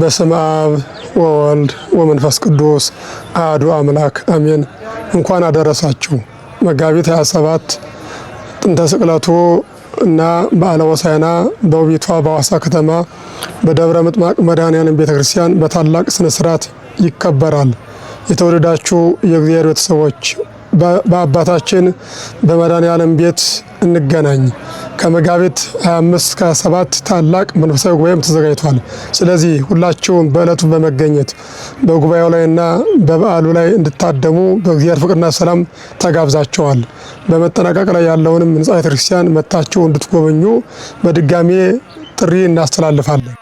በስመ አብ ወወልድ ወመንፈስ ቅዱስ አሐዱ አምላክ አሜን። እንኳን አደረሳችሁ። መጋቢት 27 ጥንተ ስቅለቱ እና በዓለ ሆሳዕና በውቢቷ በሐዋሳ ከተማ በደብረ ምጥማቅ መድኃኔዓለም ቤተ ክርስቲያን በታላቅ ስነ ስርዓት ይከበራል። የተወደዳችሁ የእግዚአብሔር ቤተሰቦች፣ በአባታችን በመድኃኔዓለም ቤት እንገናኝ። ከመጋቢት 25 እስከ 7 ታላቅ መንፈሳዊ ጉባኤም ተዘጋጅቷል። ስለዚህ ሁላችሁም በዕለቱ በመገኘት በጉባኤው ላይና በበዓሉ ላይ እንድታደሙ በእግዚአብሔር ፍቅርና ሰላም ተጋብዛችኋል። በመጠናቀቅ ላይ ያለውንም ሕንጻ ቤተክርስቲያን መጥታችሁ እንድትጎበኙ በድጋሜ ጥሪ እናስተላልፋለን።